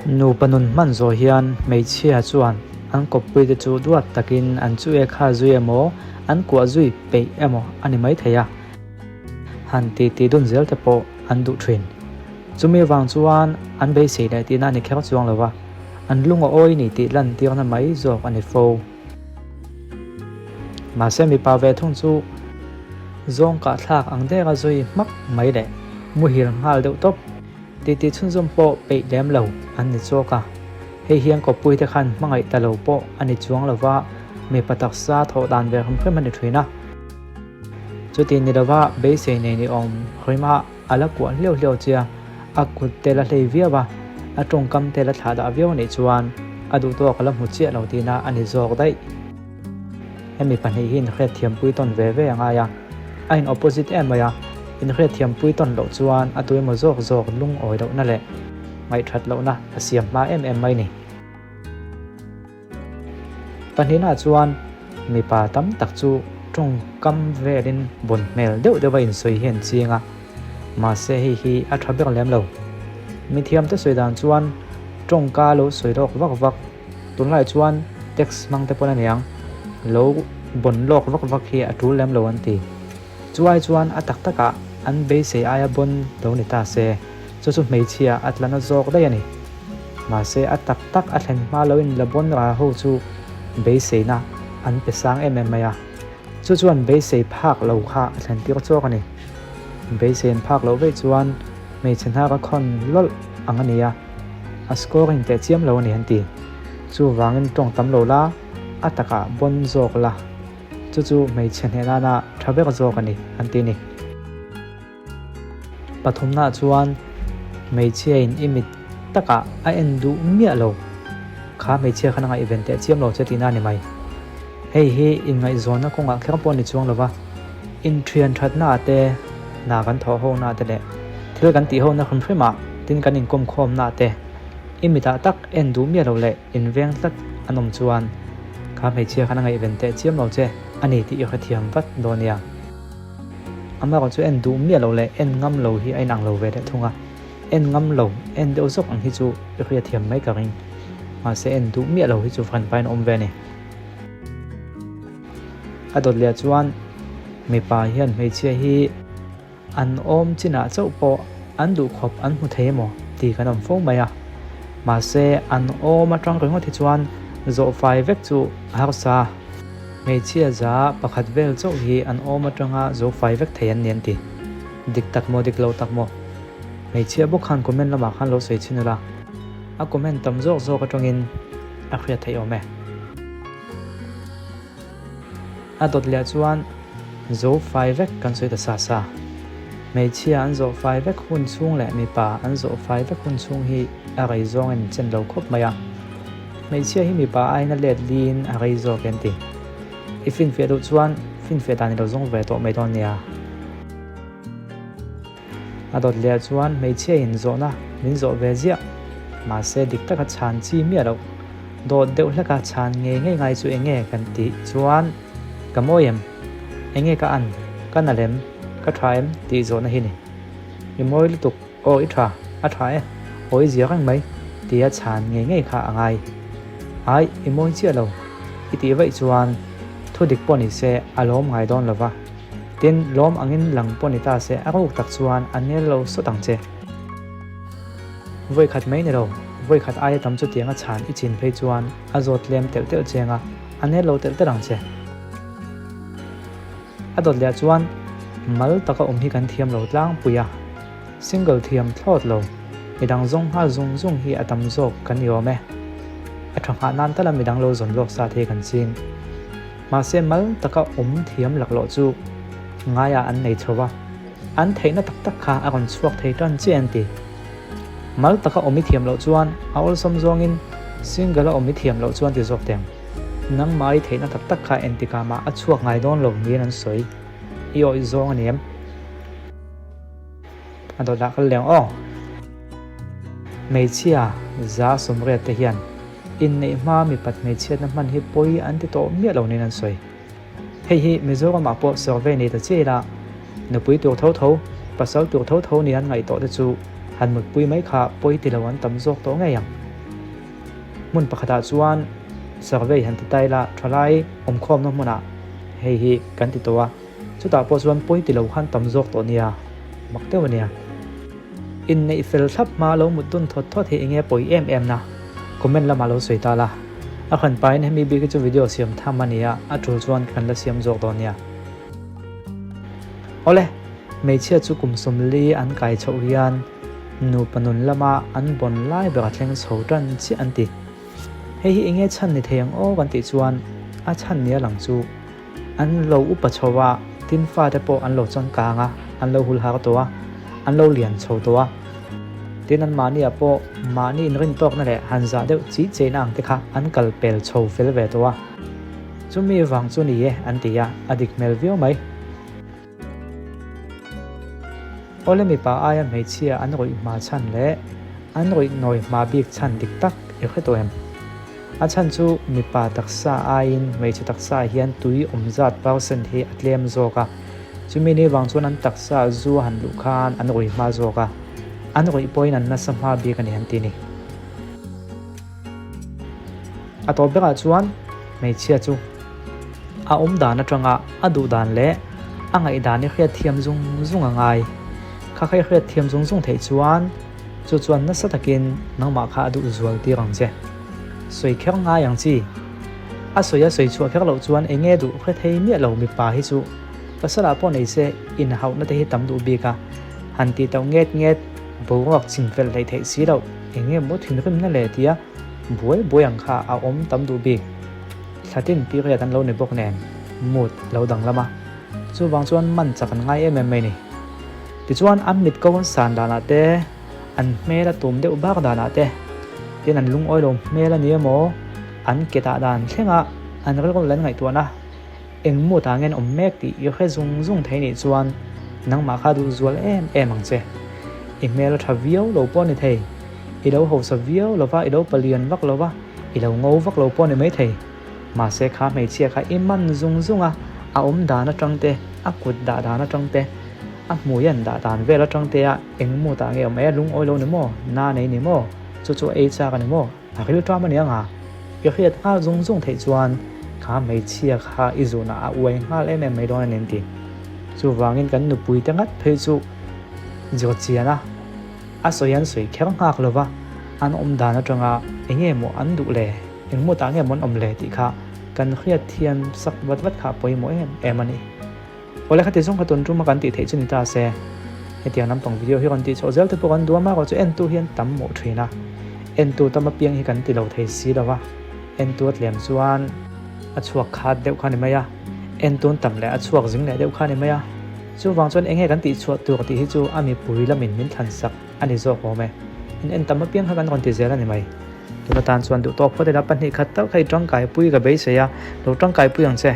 Nupa nun hman zawh hian hmeichhia chuan an kawppuite chu duat takin an chu e kha zui emaw, an kuah zui peih emaw a ni maithei a, han ti ti dun zel te pawh an duh thin. Chumi avang chuan an beisei leh tihna a ni kher chuang lo va, an lung a awi ni tih lantirna mai zawk a ni fo. Mahse mipa ve thung chu zawng kahthlak ang dek a zui hmak mai leh muhil nghal deuh tawp. Titi chhunzawm pawh peih lem lo an ni chawk a, hei hian kawppui te khan hmangaih ta lo pawh a ni chuang lo va, mipa taksa thawh dan ve hrim hrim a ni thin a. Chuti ni lova beisei nei ni awm hrima a la kuah hliau hliau chia, a kut te la hlei viau a, a tawngkam te la thlah dah viau anih chuan a duhtawk a la hmu chiah lo tihna a ni zawk daih. Hemi pahnih hi inhriatthiampui tawn ve ve a ngai a, a in opposite em mai a, inhriatthiampui tawn loh chuan a tuemaw zawk zawk lungawi lohna leh ngaihthat lohna a siam hma em em mai ni. Pahnihnaah chuan mipa tam tak chu tawngkam velin vawn hmel deuh deuha insawi hi an ching a, mahse hei hi a tha ber lem lo. Mithiamte sawi dan chuan tawngka lo sawi lawk vak vak Tunlai chuan text hmang te pawn a niang, lo bawn lawk vak vak hi a tul lem lo an ti. Chuai chuan a tak takah an beisei aia bawn lo ni ta se, chu chu hmeichhia a tla na zawk daih a ni. Mahse a tak tak a thlen hma loin la bawn ra ho chu beiseina an pe sang em em mai a, chu chuan beisei phak lo kha a thlen tir chawk a ni. Beisei an phak loh veih chuan hmeichhe hnar a khawn lawlh ang a ni a. A scoring teh chiam lo a ni an ti. Chuvangin tawng tam lo la, a takah bawn zawk la. Chu chu hmeichhe hneh nana tha ber zawk a ni an ti ni. Pathumnaah chuan hmeichhiain i mit takah a en duh miah lo. Kha hmeichhia khan a ngaihven teh chiam lo che tihna a ni mai. Hei hi inngaihzawnna kawngah kher pawh a ni chuang lo va, inthian thatnaah te, hna kan thawh honaah te leh thil kan tih hona hrim hrimah tin kan inkawm khawmnaah te i mitah tak en duh miah lo leh inveng tlat an awm chuan kha hmeichhia khan a ngaihven teh chiam lo che a ni tih i hrethiam vat dawn nia. Amaherawh chu en duh miah lo leh en ngam lo hi a inang lo ve leh thung a, en ngam lo, en deuh zawk ang hi chu i hriathiam mai ka ring. Mahse en duh miah lo hi chu hranpain a awm ve a ni. A dawt leh chuan mipa hian hmeichhia hi an awm chinah chauh pawh an duhkhawp an hmu thei emaw tih kan awm fo mai a. Mahse an awm atang ringawt hi chuan zawh fai vek chu a harsa. Hmeichhia za pakhat vel chauh hi an awm atanga zo fai vek thei an ni an ti. Dik tak maw dik lo tak maw? Hmeichhia bawk khan comment lamah khan lo sawi chhin ula, a comment tam zawk zawk atangin a hriat theih awm e. A dawt leh chuan zo fai vek kan sawi ta sa sa. Hmeichhia an zawh fai vek hun chhung leh mipa an zawh fai vek hun chhung hi a rei zawng in chen lo khawp mai a. Hmeichhia hi mipa aiin a let liin a rei zawk em ti. I finfiah duh chuan finfiah dan i lo zawng ve tawh mai dawn nia. A dawt leh chuan hmeichhia in zawhna min zawh ve ziah. Mahse dik taka chhan chi miah loh. Dawt deuh hleka chhan ngei ngei ngai chu enge kan tih chuan ka mawi em? Enge ka an? Ka na lem? Ka tha em? tih zawhna hi ni. I mawi lutuk, aw i tha, a tha e, aw i zia reng mai tia chhan ngei ngei kha a ngai. Ai, i mawi chiah lo i tih vaih chuan thu dik pawh ni se a lawm ngai dawn lo va. Tin, lawm angin lang pawh ni ta se a ruk tak chuan a nel lo sawt ang che. Vawi khat mai ni lo, vawi khat aia tam chutiang a chhan i chin phei chuan a zawt tlem telh telh cheng a, a nel lo telh telh ang che. A dawt leh chuan mal taka awm hi kan thiam lo tlangpui a, single thiam thlawt lo, midang zawng nghal zung zung hi a tam zawk kan ni awm e. A tha nghah nan tala midang lo zawn lawk sa te kan ching. Mahse mal taka awm thiam laklawh chu ngaiah an nei chho va. An theihna tak tak kha a rawn chhuak thei tan chiah an ti. Mal taka awm i thiam loh chuan a awlsawm zawngin single a awm i thiam loh chuan ti zawk teng. Nangmah i theihna tak tak kha entikah mah a chhuak ngai dawn lo niin an sawi. I awih zawng a ni em? A dawtah kal leng aw. Hmeichhia za sawmriat te hian inneih hma mipat hmeichhiatna hman hi pawi an ti tawh miah lo niin an sawi. Hei hi Mizoramah pawh survey nei ta chiah ila, nupui tur tho tho, pasal tur tho tho ni an ngaih tawh te chu han mutpui mai kha pawi ti lo an tam zawk tawh ngei ang. Hmun pakhatah chuan survey han ti ta ila, thalai awmkhawmna hmunah hei hi kan ti tawh a, chutah pawh chuan pawi ti lo khan tam zawk tawh nia, mak deuh a nia. Inneih fel thlap hma lo mut dun thawt thawt hi enge pawi em em na? Comment lamah lo sawi ta la. A hran pahin hemi bik hi chu video siam tham a nia, a tul chuan kan la siam zawk dawn nia. Awle, hmeichhia chu kum 40 an kai chhoh hian nupa nun lama an bawn lai ber a thleng chho tan chiah an ti. Hei hi enge chhan ni thei ang aw kan tih chuan a chhan nia lang chu an lo upa chho a, tin fate pawh an lo changkang a, an lo hul har tawh a, an lo lian chho tawh a. Tin anmahniah pawh mahni inrintawkna leh han zah deuh chi cheina ang te kha an kal pel chho fel ve tawh a. Chumi vang chu ni e an ti a, a dik hmel viau mai. Awle mipa aia hmeichhia an rawih hma chhan leh an rawih nawi hma bik chhan dik tak i hre tawh em? A chhan chu mipa taksa aiin hmeichhe taksa hian tui awm zat percent hi a tlem zawk a, chumi ni vang chuan an taksa zu a han luh khan an rawih hma zawk a, an rawih pawhin an nasa hma bik a ni an ti ni. A tawp berah chuan hmeichhia chu a awm dan atanga a duh dan leh a ngaihdan i hriat thiam zung zung a ngai. Kha kha i hriat thiam zung zung theih chuan chu chuan nasa takin nangmah kha a duh zual tir ang che. Sawi kher ngai ang chi. A sawi a sawi chhuah kher loh chuan eng nge duh hre thei miah lo mipa hi chu pasal ah pawh nei se inhauhna te hi tam duh bik a, han tih tauh nget nget boruak chinfel hleih theih si loh. Eng nge maw thinrimna le tia buai buai ang kha a awm tam duh bik. Thlatin period an lo ni bawk nen mood lo danglam a, chuvang chuan man chak an ngai em em mai ni. Tichuan an mit ko an san danah te, an hmel a tum deuh bak danah te, tin an lungawi lo hmel a ni emaw, an ke dah dan thlenga an rilru lan ngaihtuahna Eng mut ah ngen awm mek tih i hre zung zung thei nih chuan nangmah kha duh zual em em ang che. I hmel a tha viau lo pawh a ni thei. I lo hausa viau lo va, i lo palian vak lo va, i lo ngo vak lo pawh a ni mai thei. Mahse kha hmeichhia kha i man zung zung a, a awm dan atang te, a kut dah dan atang te, a hmui an dah dan vel atang te a eng mut ah nge awm e, lungawi lo ni maw, na nei ni maw, chu chu a ei chak a ni maw? A ril ṭam a ni ang a, i hriat nghal zung zung theih chuan kha hmeichhia kha i zunah a uai nghal em em mai dawn a ni an ti. Chuvangin kan nupui te ngat phei chu zirchian a, a sawi an sawi kher nghak lo va, an awm dan aṭanga eng nge maw an duh le, eng mutah nge maw an awm le tih kha kan hriat thiam sak vat vat kha a pawimawh em em a ni. Awle khati zawng kha tun tuma kan tih theih chu ni ta se, hetiang lampang video hi rawn tih chhoh zel te pawh kan duh a, mahrawh chu entu hi an tam mawh thin a, entu tam apiang hi kan ti lo thei si lo va, entu a tlem chuan a chhuak khat deuh kha ni mai a, entu an tam leh a chhuak zing leh deuh kha ni mai a, chuvang chuan eng nge kan tih chhuah tur tih hi chu a mipui lamin min thlan sak a ni zawk awm e, in en tam apiang kha kan rawn ti zel a ni mai. Tun atan chuan duh tawk phawt ila 2 khat tal kha i tangkaipui ka beisei a, lo tangkaipui ang che.